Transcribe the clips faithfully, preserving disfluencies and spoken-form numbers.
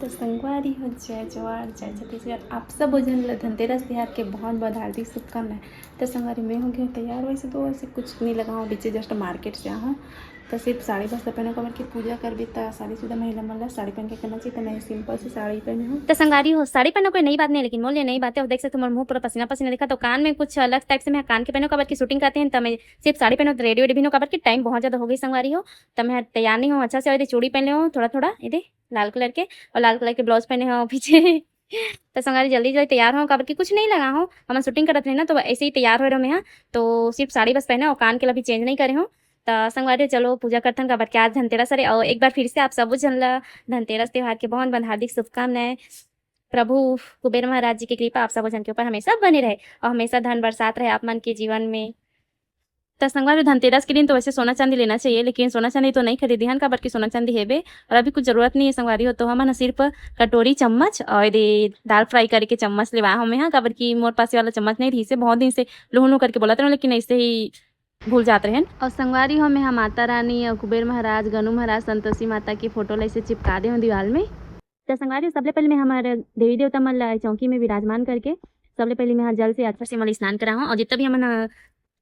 तो संगवारी हो, जय जोहार, जय छत्तीसगढ़। आप सब झन ल धनतेरस तिहार के बहुत बहुत हार्दिक शुभकामनाएं। तो संगवारी, मैं हो गया तैयार। वैसे तो वैसे कुछ नहीं लगा हूँ, पीछे just market से आया हूँ। तो सिर्फ साड़ी बस पहनो, काबर कि पूजा करबे त साड़ी सुधा महिला मन ला साड़ी पहन के करना चाहिए। तो मैं simple सी साड़ी पहने हूँ। तो संगवारी हो, साड़ी पहनो कोई नई बात नहीं, लेकिन मोर लिए नई बात है। और देख सकते हो, मोर मुंह पूरा पसीना पसीना दिखा। तो कान में कुछ अलग type से मैं कान के पहनो, काबर की shooting करते हैं, तो मैं सिर्फ साड़ी पहनो, तो ready वेडी भी नो, काबर की time बहुत ज्यादा हो गई संगवारी हो। तो मैं तैयार नहीं हूँ अच्छा से। और ये चूड़ी पहन ले हूँ थोड़ा थोड़ा, ये दे, लाल colour के, और लाल colour के blouse पहने हो पीछे। तो संगवारी, जल्दी जल्दी तैयार हो, काबर कि कुछ नहीं लगा हो, हमन shooting करत रहे ना, तो ऐसे ही तैयार हो रहे मैं। हाँ, तो सिर्फ साड़ी बस पहने और कान के ला भी change नहीं करे हो। तो संगवारी, चलो पूजा करथन, काबर कि आज धनतेरस हरे। और एक बार फिर से आप सबो झन ला धनतेरस त्योहार के बहुत बहुत हार्दिक शुभकामनाएं। प्रभु कुबेर महाराज जी की कृपा आप सबो झन के ऊपर हमेशा बने रहे और हमेशा धन बरसात रहे आप मन के जीवन में। त संगवारी, धनतेरस के दिन तो वैसे सोना चांदी लेना चाहिए, लेकिन सोना चांदी तो नहीं खरीदे हन, काबर कि सोना चांदी हेबे और अभी कुछ जरूरत नहीं है संगवारी हो। तो हमन ह सिर्फ कटोरी, चम्मच और ये दाल fry करे के चम्मच लेवा हमें, हाँ, काबर कि मोर पास ये वाला चम्मच नहीं रही से, बहुत दिन से लुहू लुहू करके बोलत रहूँ, लेकिन ऐसे ही भूल जात रहन। और संगवारी हो, मैं ह माता रानी और कुबेर महाराज, गनु महाराज, संतोषी माता की फोटो ला ऐसे चिपका दे हूँ दीवाल में। त संगवारी हो, सबले पहले मैं हमारे देवी देवता मन ला चौकी में विराजमान करके सबले पहले मैं ह जल से अच्छा से मन ला स्नान कराहूँ और जितना भी हमन ह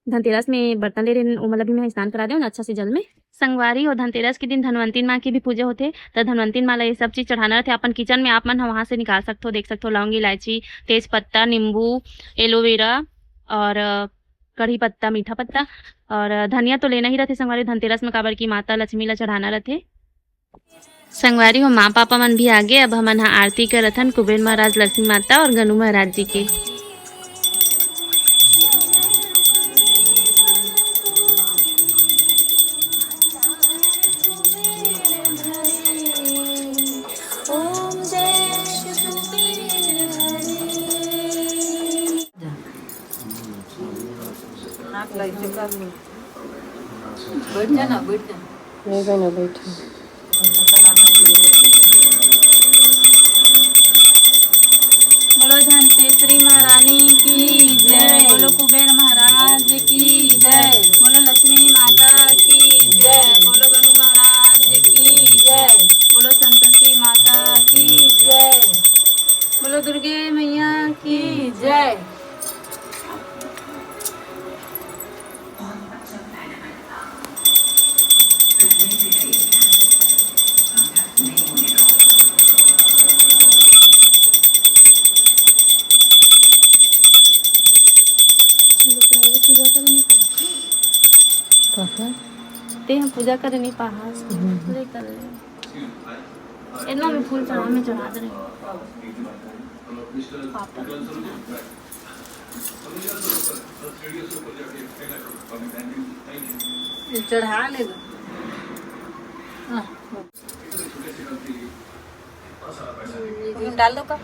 धनतेरस में बर्तन ले रहे, ओमन ला भी मैं स्नान करा देहूँ अच्छा से जल में। संगवारी हो, धनतेरस के दिन धनवंतरी माँ की भी पूजा होथे, त धनवंतरी माँ ला ये सब चीज चढ़ाना रहथे। अपन kitchen में आप मन ह वहाँ से निकाल सकथो, देख सकथो, लौंग, इलायची, तेज पत्ता, नींबू, एलोवेरा और, अ, कढ़ी पत्ता, मीठा पत्ता और, अ, धनिया तो लेना ही रहथे संगवारी, धनतेरस में, काबर की माता लक्ष्मी ला चढ़ाना रहथे। संगवारी हो, माँ पापा मन भी आगे। अब हमन ह आरती करत हन कुबेर महाराज, लक्ष्मी माता और गनु महाराज जी के। ओम जय शिव कुबेर हरे। हाथ ला ऐसे कर लो। बैठ जा ना, बैठ जा। नहीं बहना, बैठो। बोलो धनतेश्वरी महारानी की जय, बोलो कुबेर महाराज की जय, बोलो लक्ष्मी माता की जय, बोलो गनु महाराज की जय, बोलो संतोषी माता की जय, बोलो दुर्गे मैया की जय। पूजा करे नहीं पाहा। कहाँ? ते हम पूजा करे नहीं पाहा। हम्म। ले कर ले। इतना में फूल चढ़ा, में चढ़ा दे रही। पापा। ये चढ़ा ले। हाँ। ये डाल दो का।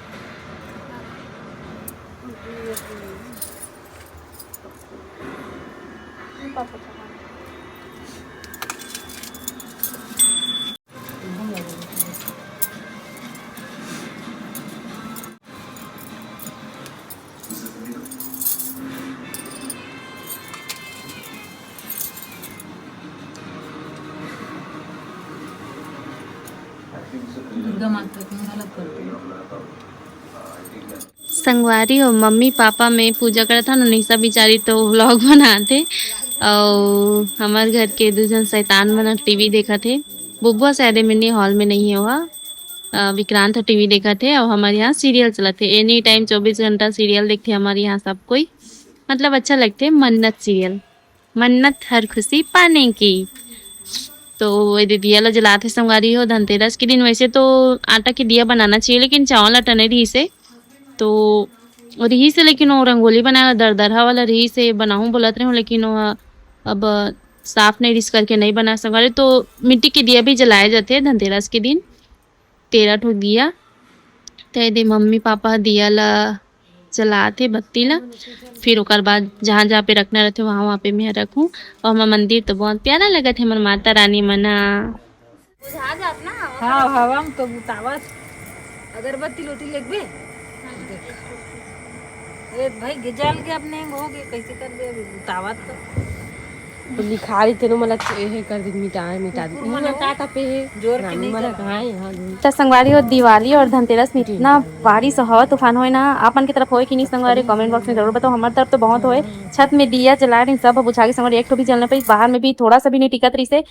दुर्गा माता के अलग कर दो। संगवारी हो, मम्मी पापा में पूजा करत हन, निशा बिचारी तो vlog बनात हे, अउ हमर घर के दू झन शैतान मन टीवी देखत हे। बुबुआ शायद ए mini hall में नहीं हे, ओहा, अ, विक्रांत ह टीवी देखत हे, अउ हमर यहाँ सीरियल चलत हे। Any time चौबीस घंटा सीरियल देखथे हमर यहाँ सब कोई, मतलब अच्छा लगथे मन्नत सीरियल। मन्नत हर खुशी पाने की। तो ये दे दिया ला जलात हे संगवारी हो धनतेरस के दिन। वैसे तो आटा के दिया बनाना चाहिए, लेकिन चावल आटा नहीं रहिस हे, तो रहिस हे, लेकिन वो रंगोली बनाए ला दरदरहा वाला रहिस हे, बनाहूँ बोलत रहूँ, लेकिन वो अब साफ नहीं रहिस करके नहीं बना संगवारी। तो मिट्टी के दिया भी जलाए जाथे धनतेरस के दिन। तेरह ठो दिया। त एदे मम्मी पापा ह दिया ला जलात हे, बत्ती ला। फिर ओकर बाद जहाँ जहाँ पे रखना रहथे, वहाँ वहाँ पे मैं रखूँ। और हमर मंदिर तो बहुत प्यारा लगत हे, हमर माता रानी मन ह। बुझा जात ना। हाँ, हवा में तो बुतावत। अगरबत्ती लोटी लेगबे। देख। ए भाई, जल के अपने हो गए, कैसे कर दे अभी बुतावत तो। तो लिखा रही तेनो मला च-, हे कर दे, मिटा, मिटा दे। मन टाटा पे हे। जोर के रानी नहीं मन चला। कहाँ है? हाँ, जोर। त संगवारी हो, दिवाली और धनतेरस में इतना बारिश और हवा तूफान होए ना, आपन के तरफ होए कि नहीं संगवारी, कमेंट बॉक्स में जरूर बताओ। हमारे तरफ तो बहुत होए। छत में दिया जला रही, सब बुझा के संगवारी, एक ठो भी जलने पे बाहर में भी थोड़ा सा भी नहीं टिकत रही से,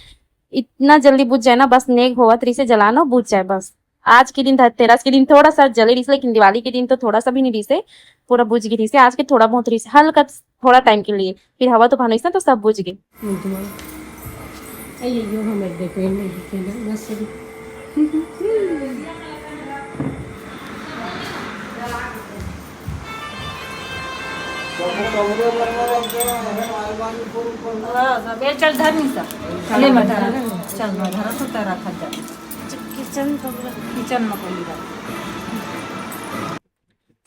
इतना जल्दी बुझ जाए ना, बस नेग होवत रही से जलानो बुझ जाए बस। आज के दिन धनतेरस के दिन थोड़ा सा जले रही से, लेकिन दिवाली के दिन तो थोड़ा सा भी नहीं रही से, पूरा बुझ गई रही से। आज के थोड़ा बहुत रही से, हल्का थोड़ा टाइम के लिए, फिर हवा तूफान होइस ना तो सब बुझ गए। मुझे अइयो हमर देखो, ये नहीं के ना, बस अभी। हाँ, सब ये चल धर नहीं सब। ले मैं धरा। चल मैं धरा तो तेरा खा जा। किचन तो पूरा किचन में कोई बात।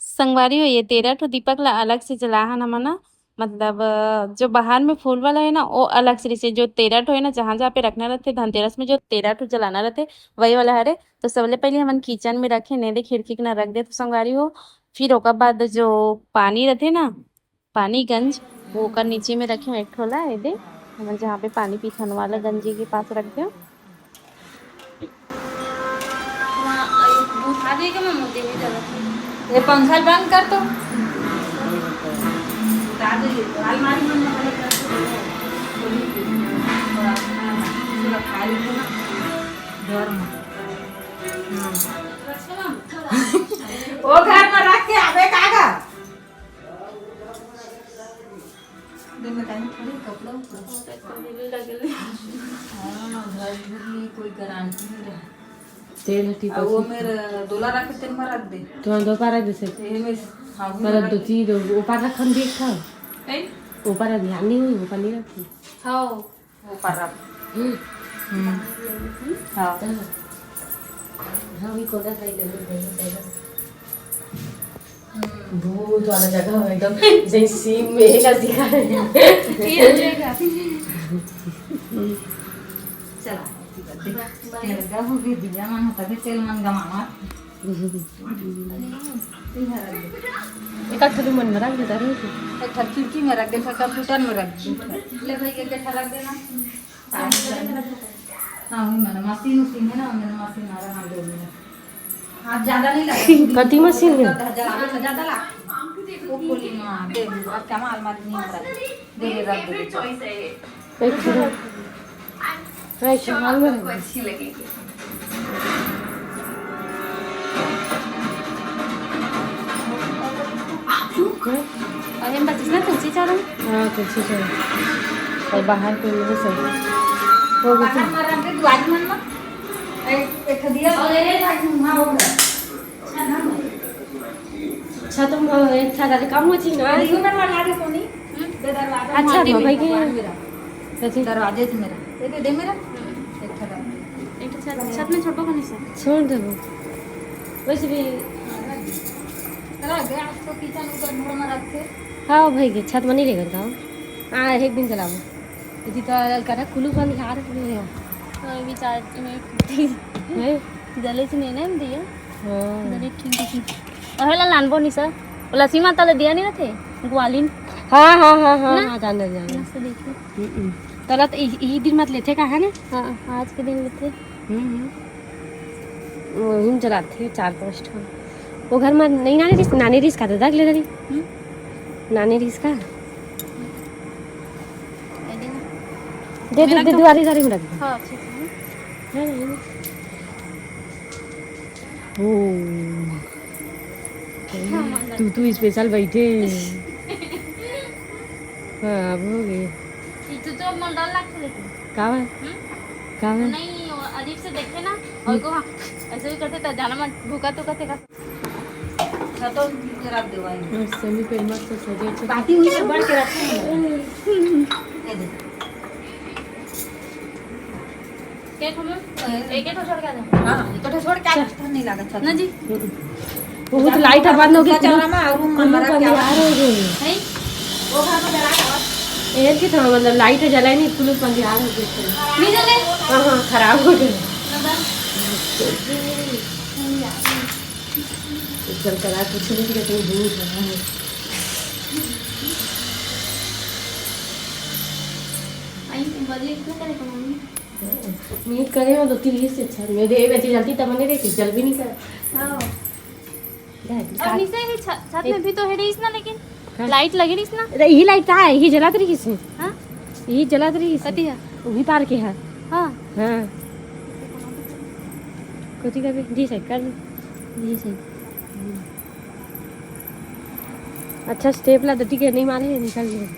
संगवारी हो, ये तेरह ठो दीपक ला अलग से जलाहन हमन ह। मतलब, अ, जो बाहर में फूल वाला है ना, वो अलग से रहिसे। जो तेरह ठो है ना, जहाँ जहाँ पे रखना रहते धनतेरस में, जो तेरह ठो जलाना रहते, वही वाला हरे। तो सबले पहले हमन किचन में रखे, नहीं दे खिड़की के ना रख दे तो संगवारी हो। फिर ओकर बाद जो पानी रहते ना, पानी गंज, वो ओकर नीचे में रखे एक ठो ला, ये दे, हमन जहाँ पे पानी पीथन वाला गंजी के पास रख दे। ये पंखा बंद कर तो। घर में। वो घर में रख के आवे कागज। दे में टाइम थोड़ी कपड़ा उपड़ा। हाँ, घर घर में कोई गारंटी नहीं रहा। तेल हटी आ, वो पसी। मेरे डोला रख के तेल में रख दे। तुम्हारा दो पारा जैसे। ये में, हाँ, वो मतलब रख दो दे। चीज, वो पारा खन भी था। हैं? वो पारा ध्यान नहीं हुई, वो पानी रखती। हाँ। वो पारा। हम्म। हाँ। हाँ, वही कोना था, इधर, इधर, इधर। हम्म। भूत वाला जगह है एकदम, जैसे सीन में का दिखा रहे हैं। ये हो जाएगा। चला, happy birthday। तेरे का हो गया, दिया मन होता है, तेल मन गमावा। एक आध ठो मन में रख देता रहे तो। एक ठो खिड़की में रख दे, एक ठो कंप्यूटर में रख दे। ले भाई, एक ठो रख देना। हाँ, वही मैंने मशीन उशीन है ना, मैंने मशीन आ रहा है, दो मिनट। हाथ ज्यादा नहीं लगा। कति मशीन है? ज्यादा, ज्यादा लगा। वो खोली ना, दे, अब क्या अलमारी नहीं आ रहा है। दे, दे, रख दे। एक ठो। हाँ, एक ठो हाल में रख दे। और हम बचिस ना तुलसी चौरंग? हाँ, तुलसी चौरंग। और बाहर के लिए सब हो गया। बाहर मारा हमरे दुआरी मन में। एक, एक दिया और ये था कि वहाँ हो गया। अच्छा, तुम एक था दादा काम हो छी ना। अरे, यूं ना मार आगे कोनी। दे दरवाजा अच्छा, मार दे तो भाई के भगवान मेरा। कैसे? दरवाजे से मेरा। ये दे, दे मेरा। एक था दादा। एक तो छत, छत में छोड़बो कनी से। छोड़ देबो। वैसे भी चला गया, आज तो किचन ऊपर घर में रख के। हाँ भाई के छत में नहीं लेकर का। हाँ, एक दिन चलाबो। यदि तो अलग करा, कुलू बंद यार, नहीं है। तो विचार में है? जले से नहीं ना दिया। हाँ। जले ठीक, ठीक। और हेला लानबो नहीं सर। वो लसीमा तले दिया नहीं रहते, ग्वालिन। हाँ, हाँ, हाँ, हाँ, ना? हाँ, जान दे, जान दे। मस्त देखिए। हम्म, हम्म। तोला तो यही, यही दिन मत लेथे का, है ना? हाँ, आज के दिन लेथे। हम्म, हम्म। वही में चलाथे चार पाँच ठो। वो घर में नहीं नानी रिस, नानी रिस का दादा अगले दरी। हम्म। नानी रिस का। ये देना। दे, दे, मेरा दे, तो दुआरी, दुआरी में रख दे। हाँ, ठीक है। है ना, है ना? ओ। हाँ, तू, तू स्पेशल बैठे। हाँ, अब हो गए। ये तो, तो अब मोला डर लगता लेकिन। का बा? हम्म? का बा? नहीं, वो अजीब से देखे ना, और हम्म। को हाँ, ऐसे भी करते तो जाना मत, भूखा तो करते का। हाँ, तो रख दे भाई। और सेमी पे मत तो सजे से। बाकी हुई तो बढ़ के रखे हैं। ये दे। के ठो में? एक, एक ठो छोड़ के आ जाओ। हाँ, एक ठो छोड़ के आ जाओ, ठंड नहीं लागत छत। ना जी। हम्म। बहुत लाइट है, बंद हो गया। चौरा में और रूम में कुलू हमारा क्या बंद हो गए। नहीं? वो घर में जला था। एयर की था, मतलब, लाइट है, जला ही नहीं, कुलू बंद हो गए। नहीं जले? हाँ, हाँ, खराब हो गए। ना बस। चल, करा कुछ नहीं, लेकिन दूर है। और ये क्यों करे को मम्मी? मैं करे हो तो तीन से अच्छा, मैं दे बजे जल्दी तब मैंने देखी, जल भी नहीं कर। हाँ। अब नीचे ही छत, छत में भी तो है रहीस ना, लेकिन हाँ। लाइट लगे रहीस ना। अरे, यही लाइट कहाँ है? यही जलात रहीस है। हाँ? यही जलात रहीस है। कती है? वही पार के है। हाँ। हाँ। कथी करबे? जी सही कर दे। जी सही। अच्छा, स्टेप ला दती के नहीं माने, निकल गए।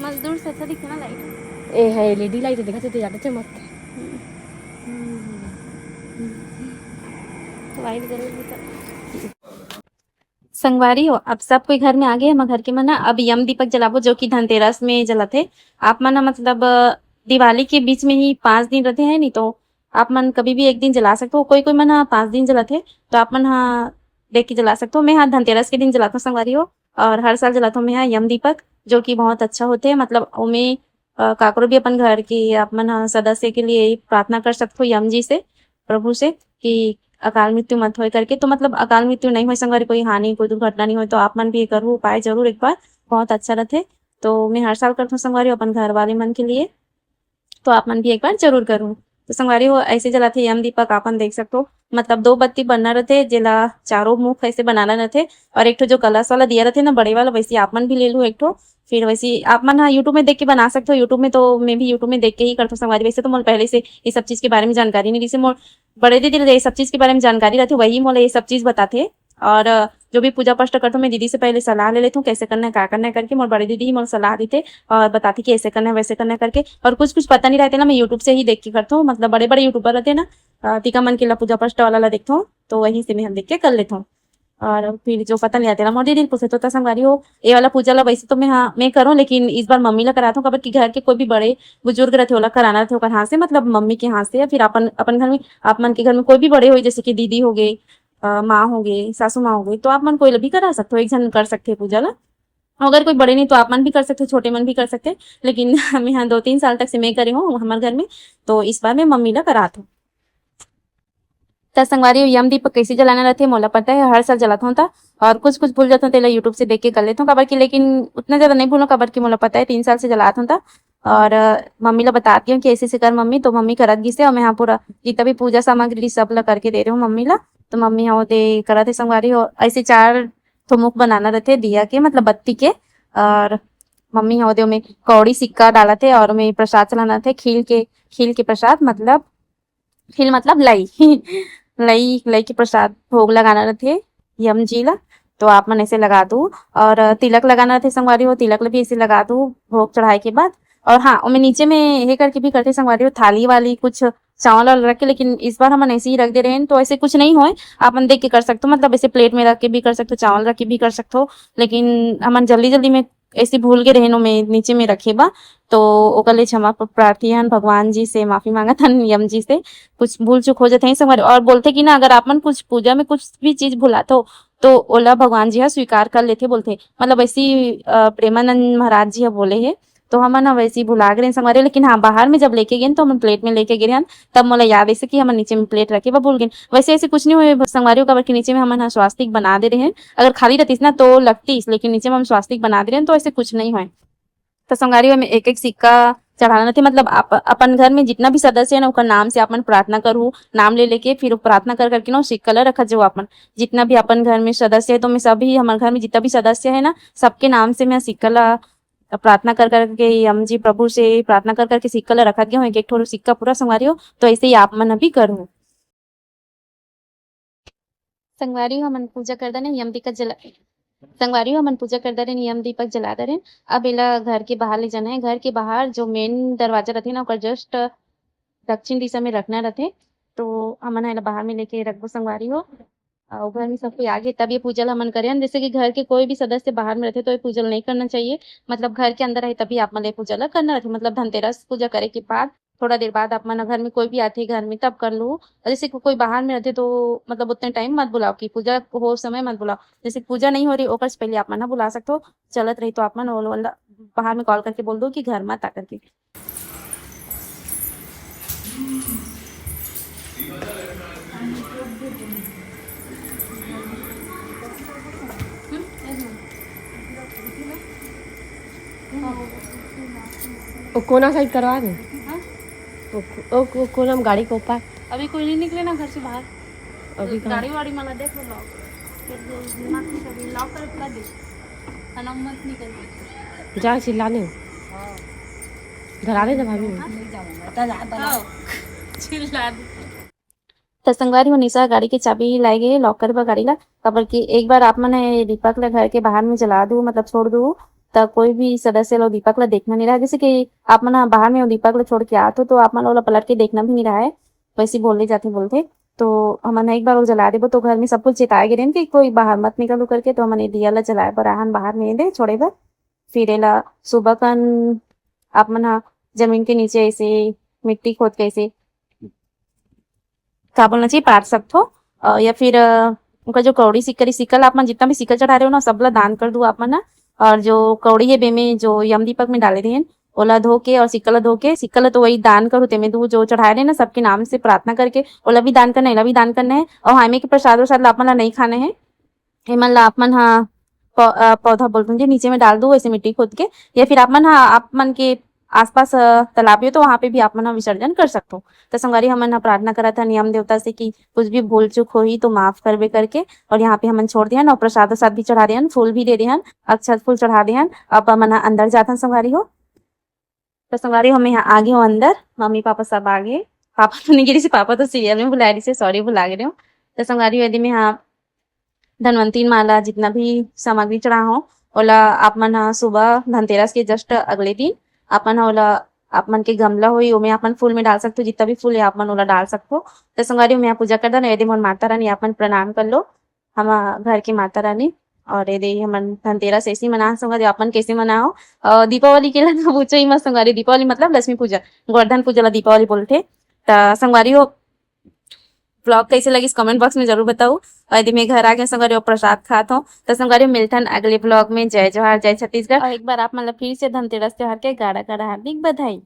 मजदूर से अच्छा दिखे ना लाइट। ए है, एलईडी लाइट देखा तो ज्यादा चमकता है। हम्म। हम्म। तो लाइट जरूर भी तो। संगवारी हो, अब सब कोई घर में आ गए, हमर घर के मन ह। अब यम दीपक जलाबो, जो कि धनतेरस में जलथे। आप मन ह, मतलब, दिवाली के बीच में ही पाँच दिन रहते हैं, नहीं तो आप मन कभी भी एक दिन जला सकते हो। कोई कोई मन ह पाँच दिन जलाथे, तो आप मन ह देख के जला सकते हो। मैं ह धनतेरस के दिन जलाता हूँ संगवारी हो, और हर साल जलाता हूँ मैं ह यम दीपक, जो कि बहुत अच्छा होते, मतलब, ओमे अ, काकरो भी अपन घर के आप मन ह सदस्य के लिए प्रार्थना कर सकथो यम जी से, प्रभु से, कि अकाल मृत्यु मत होए करके। तो मतलब अकाल मृत्यु नहीं होए संगवारी, कोई हानि, कोई दुर्घटना नहीं होए, तो आप मन भी ये करहु उपाय जरूर एक बार, बहुत अच्छा रथे। तो मैं हर साल करथों संगवारी अपन घर वाले मन के लिए, तो आप मन भी एक बार जरूर करहु। तो संगवारी हो, ऐसे जलाथे यम दीपक, आपन देख सकथो, मतलब दो बत्ती बनना रथे, जेला चारों मुख ऐसे बनाना रथे, और एक ठो जो कलश वाला दिया रथे ना बड़े वाला, वैसे आप मन भी ले लू एक ठो। फिर वैसे आप मन ह YouTube में देख के बना सकथो। YouTube में तो मैं भी YouTube में देख के ही करथों संगवारी। वैसे तो मोला पहले से ये सब चीज के बारे में जानकारी नहीं रहिसे। मोर बड़े दीदी ल ये सब चीज के बारे में जानकारी रहथे, वही मोला ये सब चीज बताथे। और, अ, जो भी पूजा पाठ करथों, मैं दीदी से पहले सलाह ले लेथों, कैसे करना है, का करना है करके। मोर बड़े दीदी ही मोला सलाह देथे और बताथे कि ऐसे करना है, वैसे करना है करके। और कुछ कुछ पता नहीं रहते ना, मैं YouTube से ही देख के करथों। मतलब बड़े बड़े यूट्यूबर रहते ना, अ, तिका मन के ला पूजा पाठ वाला ला देखथों, तो वही से मैं ह देख के कर लेथों। और फिर जो पता नहीं रहते ना, मोर दीदी ल पूछे तो, त संगवारी हो, ये वाला पूजा ला वैसे तो मैं, हाँ, मैं करूँ, लेकिन इस बार मम्मी ला कराथों, काबर कि घर के कोई भी बड़े बुजुर्ग रहते, ओला कराना रहते ओकर हाथ से, मतलब मम्मी के हाथ से, या फिर अपन, अपन घर में, आप मन के घर में कोई भी बड़े होई, जैसे कि दीदी हो गए, अ, माँ हो गए, सासू माँ हो गई, तो आप मन कोई ला भी करा सकते हो, एक झन कर सकते हैं पूजा ला। अगर कोई बड़े नहीं तो आप मन भी कर सकते हो, छोटे मन भी कर सकते हैं। लेकिन हम यहाँ दो तीन साल तक से मैं करे हूँ हमारे घर में, तो इस बार मैं मम्मी ला करात हूँ। त संगवारी, यम दीपक कैसे जलाना रहथे मोला पता है, हर साल जलात हूँ त, और कुछ कुछ भूल जात हूँ, तेला YouTube से देख के कर लेत हूँ, काबर कि, लेकिन उतना ज्यादा नहीं भूलों, काबर कि मोला पता है, तीन साल से जलात हूँ त। और, अ, मम्मी ला बतात गेंव कि ऐसे ऐसे कर मम्मी, तो मम्मी करत गिसे, और मैं यहाँ पूरा जितना भी पूजा सामग्री सब ला करके दे रहे हूँ मम्मी ला। तो मम्मी ह ओदे करत हे संगवारी हो, ऐसे चार ठो मुख बनाना रहथे दिया के, मतलब बत्ती के। और मम्मी ह ओदे ओमे कौड़ी सिक्का डालत हे और ओमे प्रसाद चढ़ाना रहथे, खील के, खील के प्रसाद, मतलब खील मतलब लई लई, लई के प्रसाद भोग लगाना रहथे यम जी ला। तो आप मन ऐसे लगा दू। और तिलक लगाना रहथे संगवारी हो, तिलक ला भी ऐसे लगा दू भोग चढ़ाए के बाद। और हाँ, ओमे नीचे में ये करके भी करथे संगवारी हो, थाली वाली कुछ चावल वावल रख के, लेकिन इस बार हमन ऐसे ही रख दे रहे हैं, तो ऐसे कुछ नहीं होए, आप मन देख के कर सकते हो, मतलब ऐसे प्लेट में रख के भी कर सकते हो, चावल रख के भी कर सकते हो। लेकिन हमन जल्दी जल्दी में ऐसे भूल के रहेन, ओमे नीचे में रखे बा, तो ओकर ले क्षमा प-, प्रार्थी हन भगवान जी से, माफी मांगत हन यम जी से, कुछ भूल चूक हो जाथे संगवारी। और बोलथे कि ना, अगर आप मन कुछ पूजा में कुछ भी चीज भुलाथो, तो ओला भगवान जी ह स्वीकार कर लेथे बोलथे, मतलब ऐसी, अ, प्रेमानंद महाराज जी ह बोले हे। तो हमन ह वैसे ही भुला गे रहेन संगवारी, लेकिन हाँ, बाहर में जब लेके गेन तो हमन प्लेट में लेके गे रहेन, तब मोला याद ऐसे कि हमन नीचे में प्लेट रखे बर भूल गेन। वैसे ऐसे कुछ नहीं होए संगवारी हो, काबर कि नीचे में हमन ह स्वास्तिक बना दे रहेन। अगर खाली रहतीस ना तो लगतीस, लेकिन नीचे में हम स्वास्तिक बना दे रहेन, तो ऐसे कुछ नहीं होए। तो संगवारी हो, एमे एक एक सिक्का चढ़ाना रहथे, मतलब आप अपन घर में जितना भी सदस्य है ना, ओकर नाम से आप मन प्रार्थना करहू, नाम ले लेके फिर वो प्रार्थना कर करके ना वो सिक्का ला रखत जाओ आप मन। जितना भी अपन घर में सदस्य है, तो मैं सभी, हमारे घर में जितना भी सदस्य है ना, सबके नाम से मैं सिक्का ला प्रार्थना कर करके, यम जी प्रभु से प्रार्थना कर करके सिक्का ला रखत गए हूँ, एक एक ठो सिक्का पूरा संगवारी हो। तो ऐसे ही आप मन भी करहू। संगवारी हो, हमन पूजा कर डरेन, यम दीपक जला, संगवारी हो, हमन पूजा कर डरेन, यम दीपक जला डरेन। अब एला घर के बाहर ले जाना है। घर के बाहर जो मेन दरवाजा रहथे ना, ओकर जस्ट दक्षिण दिशा में रखना रहथे। तो हमन ह एला बाहर में लेके रखबो संगवारी हो। अउ घर में सब कोई आगे तब ये पूजा ला हमन करेन। जैसे कि घर के कोई भी सदस्य बाहर में रहथे तो ये पूजा ला नहीं करना चाहिए, मतलब घर के अंदर रहे तभी आप मन ल ये पूजा ला करना रहथे। मतलब धनतेरस पूजा करे के बाद थोड़ा देर बाद आप मन घर में कोई भी आथे घर में तब कर लो। जैसे कि कोई बाहर में रहथे तो मतलब उतने टाइम मत बुलाओ, कि पूजा हो समय मत बुलाओ। जैसे कि पूजा नहीं हो रही ओकर से पहले आप मन ह बुला सकथो। चलत रही तो आप मन ओला बाहर में कॉल करके बोल दो कि घर मत आ करके। वो कोना साइड करवा दे। हाँ? वो, वो, वो कोना में गाड़ी को पार। अभी कोई नहीं निकले ना घर से बाहर। अभी कहाँ? गाड़ी वाड़ी मला देख लो, लॉक। फिर मत निकल, लॉक कर, कर दे। खाना मत निकल। जा चिल्लाने। धरा दे ना भाभी। चिल्ला दे। त संगवारी हो, निशा गाड़ी के चाबी लाए गे लॉक करे बर गाड़ी ला, काबर कि एक बार आप मन ह दीपक ला घर के बाहर में जला दू, मतलब छोड़ दू, त कोई भी सदस्य ला दीपक ला देखना नहीं रहा। जैसे कि आप मन ह बाहर में वो दीपक ला छोड़ के आत हो, तो आप मन ओला पलट के देखना भी नहीं रहा है, वैसे बोले जाते बोलते। तो हमन ह एक बार वो जला देबो, तो घर में सब कुछ चेताए गे रहे कि कोई बाहर मत निकलू करके, तो हमन ये दिया ला जलाए बर आहन बाहर में दे छोड़े बर। फिर एला सुबह कन आप मन ह जमीन के नीचे ऐसे मिट्टी खोद के ऐसे का बोलना चाहिए, पार सकथो। अ, या फिर अ, ओकर जो कौड़ी सिक्का रही, सिक्का ला आप मन जितना भी सिक्का चढ़ा रहे हो ना, सब ला दान कर दू आप मन ह। और जो कौड़ी है बे में जो यम दीपक में डाले रहे हैं, ओला धो के और सिक्का ला धो के, सिक्का ला तो वही दान करू, तेमे दू जो चढ़ाए रहे ना, सबके नाम से प्रार्थना करके ओला भी दान करना है, एला भी दान करना है। और हाँ, एमे के प्रसाद वरसाद ला आप मन ला नहीं खाना है, एमन ला आप मन ह पौ-, अ, पौधा बोलथन जी, नीचे में डाल दू ऐसे मिट्टी खोद के, या फिर आप मन ह, आप मन के आसपास अ, तालाब हो तो वहाँ पे भी आप मन ह विसर्जन कर सकथो। तो संगवारी, हमन ह प्रार्थना करत हन यम देवता से कि कुछ भी भूल चूक होही तो माफ करबे करके, और यहाँ पे हमन छोड़ देहन और प्रसाद वरसाद भी चढ़ा देहन, फूल भी दे देहन, अक्षत फूल चढ़ा देहन। अब हमन ह अंदर जाथन संगवारी हो। तो संगवारी हो, मैं यहाँ आ गे हूँ अंदर, मम्मी पापा सब आ गे। पापा तो नहीं गिरी से, पापा तो सीरियल में भुला रही से, सॉरी, भुला गे हूँ। तो संगवारी हो, यदि मैं यहाँ धनवंतरी माला जितना भी सामग्री चढ़ा हो, ओला आप मन ह सुबह धनतेरस के जस्ट अगले दिन आप मन ह ओला, आप मन के गमला होई, ओमे आप मन फूल में डाल सकथो, जितना भी फूल है आप मन ओला डाल सकथो। तो संगवारी हो, मैं यहाँ पूजा कर दन, यदि मोर माता रानी आप मन प्रणाम कर लो, हम घर के माता रानी। और ये दे हमन धनतेरस ऐसे ही मना संगवारी, आप मन कैसे मनाओ? और दीपावली के लिए ना पूछो ही मत संगवारी, दीपावली मतलब लक्ष्मी पूजा, गोवर्धन पूजा ला दीपावली बोलथे। त संगवारी हो, ब्लॉग कैसे लगिस कमेंट बॉक्स में जरूर बताओ। और यदि मैं घर आ गया संगवारी और प्रसाद खात हूँ, तो संगवारी मिलथन अगले ब्लॉग में। जय जोहार, जय छत्तीसगढ़। और एक बार आप मन ला फिर से धनतेरस त्योहार के गाड़ा गाड़ा हार्दिक बधाई।